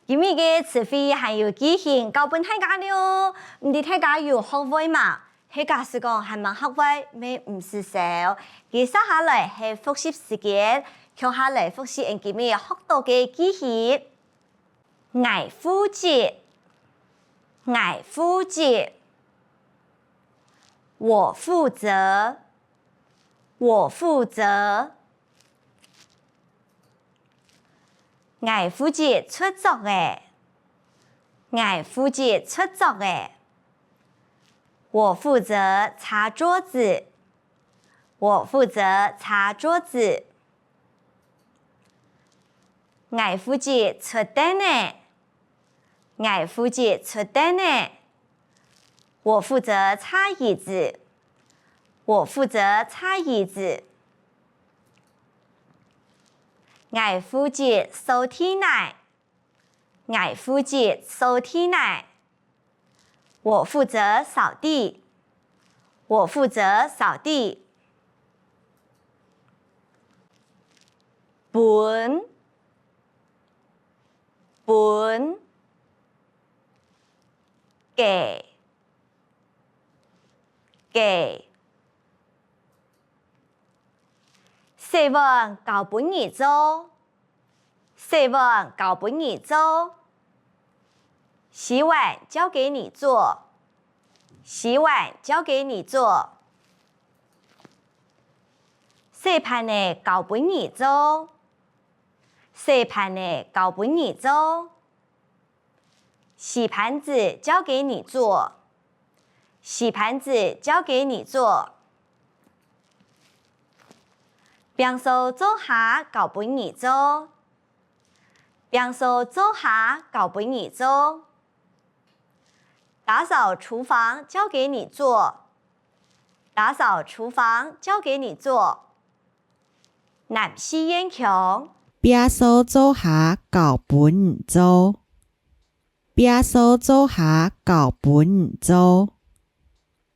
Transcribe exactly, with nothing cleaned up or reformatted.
今日个詞彙還有句型教分大家了，毋知大家有學會嗎？係假使講還吂學會，乜毋使愁。接下來係複習時間，共下來複習𠊎今日學到个句型。𠊎負責，𠊎負責，我負責，我負責。 𠊎負責出桌仔，𠊎負責出桌仔。我負責擦桌子，我負責擦桌子。𠊎負責出凳仔， 𠊎負責出凳仔，我負責擦椅子，我負責擦椅子。𠊎負責掃地泥，𠊎負責掃地泥，我負責掃地，我負責掃地。分， 分，个，个。洗碗交分你做，洗碗交分你做。洗碗交給你做，洗碗交給你做。洗盤仔交分你做， 洗盤仔交分你做。洗盤子交給你做，洗盤子交給你做。摒掃灶下交分你做，摒掃灶下交分你做。打掃廚房交給你做，打掃廚房交給你做。 南四縣腔。摒掃灶下交分你做，摒掃灶下交分你做。